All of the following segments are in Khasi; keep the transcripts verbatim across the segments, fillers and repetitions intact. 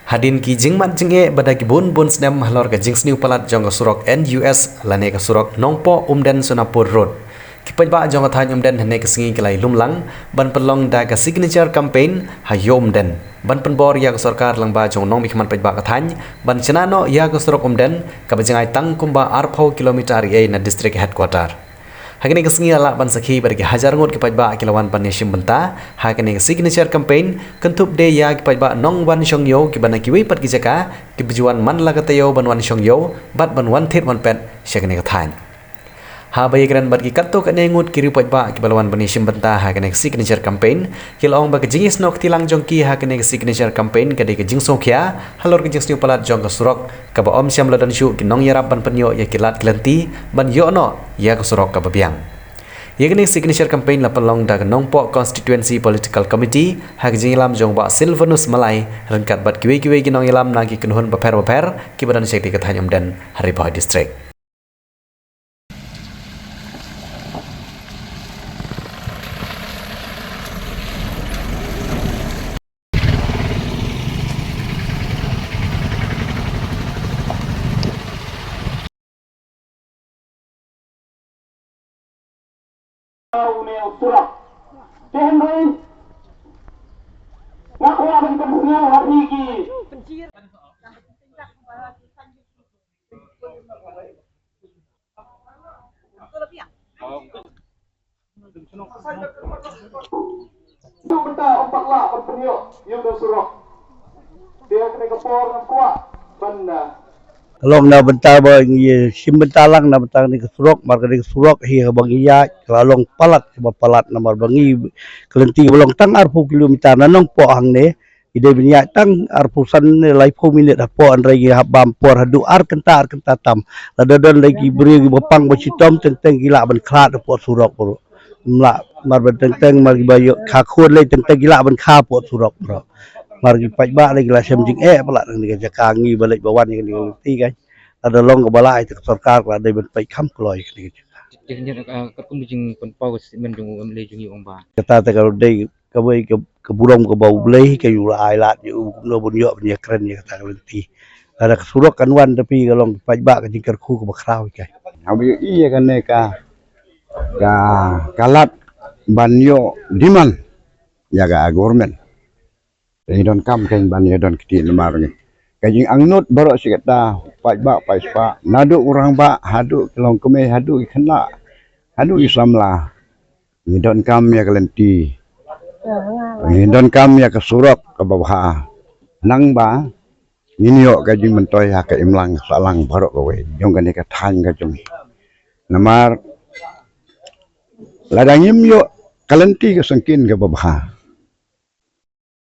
Hadien ki jingmad jingeh bad da ki bun bun snem halor ka jingsniew palat jong ka surok N U S lane ka surok Nongpoh Umden Sonapur Road, ki paidbah jong ka thaiñ Umden hynne ka sngi ki la ïalum lang ban pynlong da ka signature campaign ha Ïew Umden ban pynbor ïa ka sorkar lyngba jong u nongmihkhmat paidbah ka thaiñ ban shna noh ïa ka surok Umden kaba jngai tang kumba arphew kilometer ei na district headquarter. Ha kane ka sngi la lah ban sakhi ba da ki hajar ngut ki paidbah ki la wan ban ïashim bynta ha kane ka signature campaign, kynthup de ïa ki paidbah nongwan shong ïew kiba na kiwei pat ki jaka kiba ju wan man la ka taïew ban wan shong ïew bad ban wan thied wan peit sha kane ka thaiñ. Haba ïakren bad ki katto katne ngut ki riew paidbah kiba la wan ban ïashim bynta ha kane ka signature campaign, ki la ong ba ka jingïasnoh kti lang jong ki ha kane ka signature campaign ka dei ka jingsngewkhia halor ka jingsniew palat jong ka surok kaba ym shym la don shuh ki nongïarap ban pynïoh ïa ki lad ki lynti ban ïoh noh ïa ka surok kaba biang. Ïa kane ka signature campaign la pynlong da ka Nongpoh Constituency Political Committee ha ka jingïalam jong Bah Silvanus Malai ryngkat bad kiwei kiwei ki nongïalam na ki kynhun bapher bapher kiba don sha kane ka thaiñ Umden ha Ri Bhoi District. Une u surok. Te hynrei nga kwah ban pynsngew ha phi ki. Ka long na bynta ba ngi shim bynta lang na bynta kane ka surok, namar kane ka surok hi haba ngi ïaid ka la long palat, kaba palat namar ba ngi ka lynti kaba long tang arphew kilometer na Nongpoh hangne. Ngi dei ban ïaid tang arphew san ne laiphew minit hapoh, hynrei ngi hap bam por haduh ar kynta, ar kynta tam. Lada don lei ki briew kiba pang ba shitom teng teng ki lah ban khlad hapoh surok baroh. Ym lah, mar ba teng teng mar kiba ïoh kha khun lei teng teng ki lah ban kha hapoh surok baroh. Mar ki paidbah lei ki la shem jingeh palat na kane ka jaka, ngi ba leit ba wan ïa kane ka lynti kan. Lada long kaba lah ïa ka sorkar ka la dei ban peit kham kloi ïa kane ka jaka. Te ngi, eh, katkum ka jingpynpaw ka statement jong u M L A jong ngi, u ong ba kata te ka dei kawei ka, ka burom kaba U Blei ka ïoh ai lad ïa u kumno ban ïoh ban ïakren ïa kata ka lynti. Lada ka surok kan wan, tapi ka long paidbah ka jingkyrkhu kaba khraw ïa ka. Haba ïohi ïa kane ka, ka, ka lad ban ïoh demand ïa ka government. Te ngi donkam kein ban ïa don kti namar ngi, ka jingangnud baroh shi katta, paidbah paidspah, naduh u rangbah haduh ki longkmie, haduh ki khynnah, haduh ki samla. Ngi donkam ïa ka lynti. Ngi donkam ïa ka surok kaba bha. Nang ba ngin ïoh ka jingmyntoi ha ka imlang sahlang baroh kawei jong kane ka thaiñ ka jong ngi. Namar lada ngim ïoh ka lynti ka syngkien kaba bha,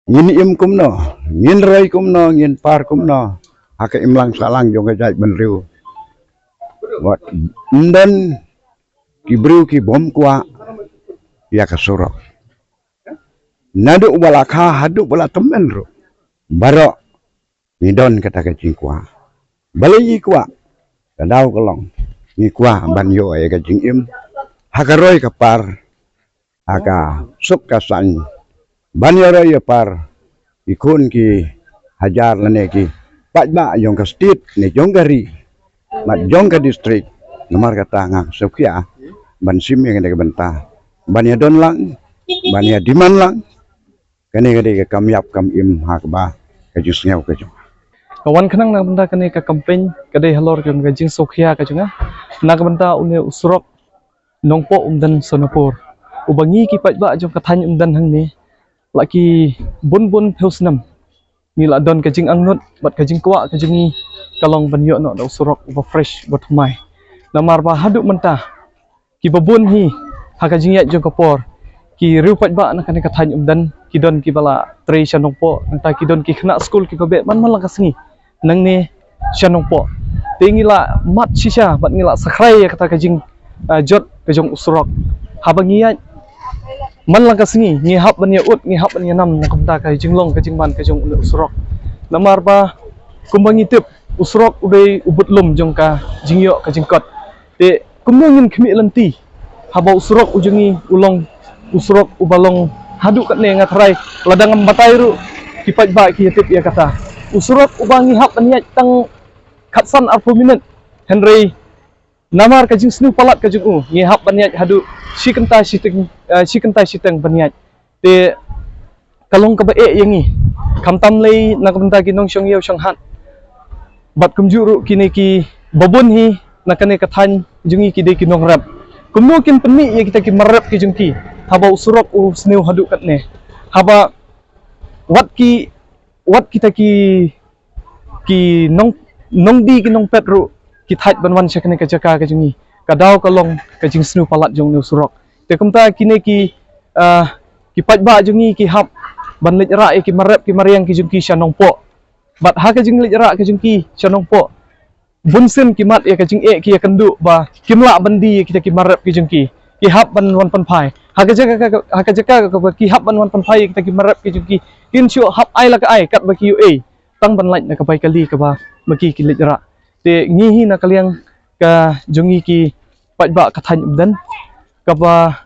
ngin im kumno, ngin roi kumno, ngin par kumno ha ka imlang sahlang jong ka jaitbynriew. Wat ym don ki briew ki bym kwah ïa ka surok. Naduh ba la kha haduh ba la tymmen ruh, baroh ngi don kata ka jingkwah. Balei ngi kwah? Ka daw ka long ngi kwah ban ïoh ïa ka jingim ha ka roi ka par, ha ka suk ka saiñ, ban ïa roi ïa par ki khun ki hajar lane ki paidbah jong ka state ne jong ka ri, bad jong ka district. Namar kata nga sngewkhia ban shim ïa kane ka bynta, ban ïa don lang, ban ïa demand lang. Kane ka dei ka kam ïap kam im ha kaba ka jingsngew ka jong nga. Ka wan khnang na ka bynta kane ka campaign ka dei halor jong ka jingsngewkhia ka jong nga na ka bynta une u surok Nongpoh Umden Sonapur, uba ngi ki paidbah jong ka thaiñ Umden hangne la ki bun bun phew snem ngi la don ka jingangnud bad ka jingkwah ka jong ngi ka long ban ïoh noh da u surok uba fresh, uba thymmai. Namar ba haduh mynta kiba bun hi ha ka jingïaid jong ka por, ki riew paidbah na kane ka thaiñ Umden ki don kiba la trei sha Nongpoh, nangta ki don ki khynnah skul kiba beh man man la ka sngi nangne sha Nongpoh. Te ngi la mad shisha bad ngi la sakrai ïa kata ka jing, ah, jot ka jong u surok. Haba ngi ïaid man la ka sngi ngi hap ban ïa ud, ngi hap ban ïa nam na ka bynta ka jinglong ka jingman ka jong une u surok. Namar ba kumba ngi tip, u surok u dei u budlum jong ka jingïoh ka jingkot. Te kumno ngin khmih lynti haba u surok u jong ngi u long u surok uba long haduh katne? Nga tharai lada ngam batai ruh ki paidbah ki ïa tip ïa kata. U surok uba ngi hap ban ïaid tang khatsan arphew minit, hynrei namar ka jingsniew palat ka jong u, ngi hap ban ïaid haduh shi kynta shiteng, eh, shi kynta shiteng ban ïaid. Te ka long kaba eh ïa ngi, khamtam lei na ka bynta ki nongshong ïew shong hat, bad kumjuh ruh kine ki babun hi na kane ka thaiñ jong ngi ki dei ki nongrep. Kumno kin pynmih ïa kita ki mar rep ki jong ki haba u surok u sniew haduh katne? Haba wat ki, wat kita ki, ki nong, nongdie ki nongpet ruh ki thait ban wan sha kane ka jaka ka jong ngi. Ka daw ka long ka jingsniew palat jong une u surok. Te kumta kine ki, ah, ki paidbah jong ngi ki hap ban leit rah ïa ki mar rep ki mar riang ki jong ki sha Nongpoh. Bad ha ka jingleit rah ka jong ki sha Nongpoh, bun sien ki mad ïa ka jingeh ki ïakynduh ba kim lah ban die ïa kita ki mar rep ki jong ki. Ki hap ban wan pynphai. Ha ka jaka ka, ha ka jaka ka, ka, ki hap ban wan pynphai ïa kita ki mar rep ki jong ki, kin shu hap ai la ka ai katba ki ïohi tang ban lait na ka bai kali kaba ma ki ki leit rah. Te ngi hi na ka liang ka jong ngi ki paidbah ka thaiñ Umden, kaba,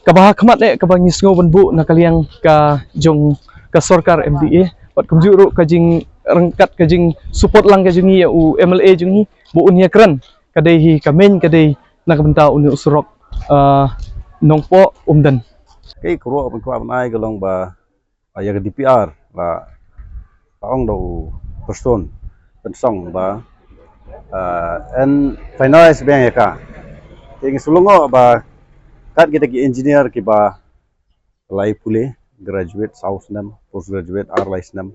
kaba ha khmat eh kaba ngi sngew ban buh na ka liang ka jong ka sorkar M D A, bad kumjuh ruh ka jingryngkat ka jingsupport lang ka jong ngi ïa u M L A jong ngi ba un ïakren, ka dei hi ka main, ka dei na ka bynta une u surok, ah, Nongpoh Umden. Kaei ka ruh ban kwah ban ai ka long ba, ah, ïa ka D P R la, la ong da u Prestone Tynsong ba, ah, yn finalize biang ïa ka. Te ngi shu lyngngoh ba kat kita ki engineer kiba la ïa pule, graduate saw snem, post graduate ar lai snem,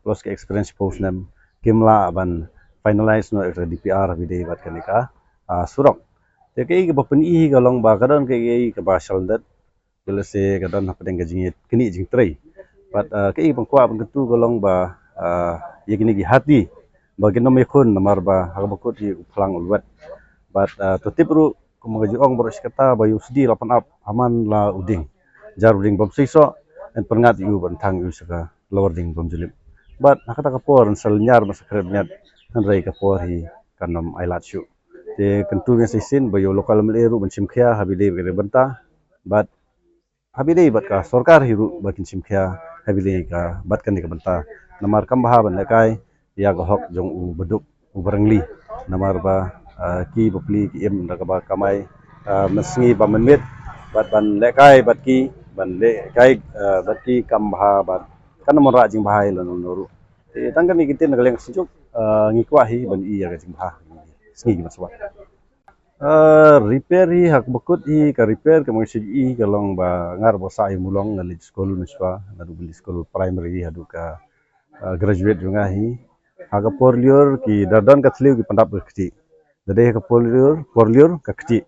plus ki experience post snem, kim lah ban finalize noh ïa ka D P R ba ïadei bad kane ka, ah, surok. Te kaei kaba pyni hi ka long ba ka don kaei kaba shah lyndet, lehse ka don hapdeng ka jingïaknieh jingtrei. Bad, ah, kaei ban kwah ban kyntu ka long ba, ah, ïa kine ki hati ba kin ym ïakhun namar ba ha kaba kut hi u phlang u lwet. Bad, ah, to tip ruh, kumba ka ju ong baroh shi katta ba ïa u sdi la pynap ha man la u dieng. Jar u dieng bym seisoh, yn pynngat ïa u ban thang ïa u sha ka lawar dieng bym ju lip. Bad ha kata ka por yn sa lynñiar bad sa khreh bniat, hynrei ka por hi kan ym ailad shuh. Te kyntu ngi sa shisien ba ïa u local M L A ruh ban shim khia ha ba ïadei bad kane ka bynta. Bad ha ba ïadei bad ka sorkar hi ruh ba kin shim khia ha ba ïadei ka, bad kane ka bynta. Namar kam bha ban lehkai ïa ka hok jong u baduk u barangli. Namar ba, ah, ki bapli ki im da kaba kamai, ah, mynsngi bad mynmiet, bad ban lehkai bad ki, ban lehkai, ah, bad ki kam bha, bad kan ym wanrah jingbha ïa lano lano ruh. Te tang kane ka ktien na ka liang ka seng juk, ah, ngi kwah hi ban ïohi ïa ka jingbha sngi ki mynshuwa. Ah, repair hi ha kaba kut hi ka repair kaba ngi shu ïohi ka long ba nga ruh ba sah ïa u mulong, nga leit skul mynshuwa, naduh ba leit skul primary haduh ka, ah, graduate jong nga hi. Ha ka por lyiur ki da don ka thliew ki pyndap ka ktieh. Da dei ha ka por lyiur, por lyiur ka ktieh.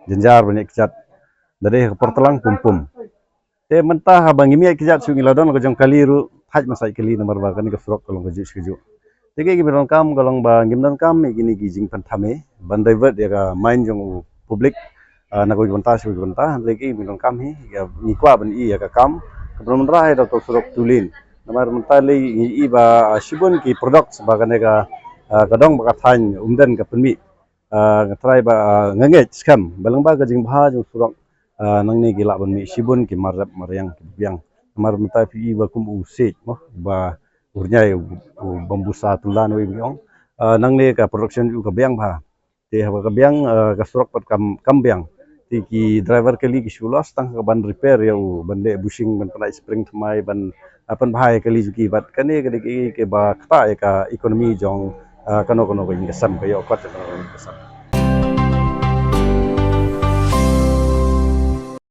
Jynjar ban ïaid kjat. Da dei ha ka por tlang pum pum. Te mynta haba ngim ïaid kjat shuh ngi la don la ka jong kali ruh, thait ban sait kali namar ba kane ka surok ka long kajuh shi kajuh. Te kaei kaba ngi donkam ka long ba ngim donkam ïa kine ki jingpynthame ban divert ïa ka mind jong u public, ah, na kawei ka bynta sha kawei ka bynta. Hynrei kaei kaba ngi donkam hi, ïa, ngi kwah ban ïohi ïa ka kam kaba wanrah ïa uta u surok two lane. Namar mynta lei ngi ïohi ba, ah, shibun ki products ba kane ka, ah, ka dong bad ka thaiñ Umden ka pynmih. Ah, nga trai ba, ah, nga ngeit skhem ba lyngba ka jingbha jong u surok, ah, nangne ki lah ban mih shibun ki mar rep mar riang kiba biang. Namar mynta phi i ba kum u siej mo, ba u rñiai, u, u Bambusa Tyndall wei ba ngi ong. Ah, nangne ka production u ka biang bha. Te haba ka biang, ah, ka surok pat kam, kam biang. Te ki driver kali ki shu loss tang ha ka ban repair ïa u, ban leh bushing, ban pynlait spring thymmai, ban, ah, pynbha ïa kali jong ki. Bad kane ka dei kaei kaba ktah ïa ka economy jong, ah, kano kano ka ïing ka sem, ka ïoh kot jong kano kano ka ïing ka sem.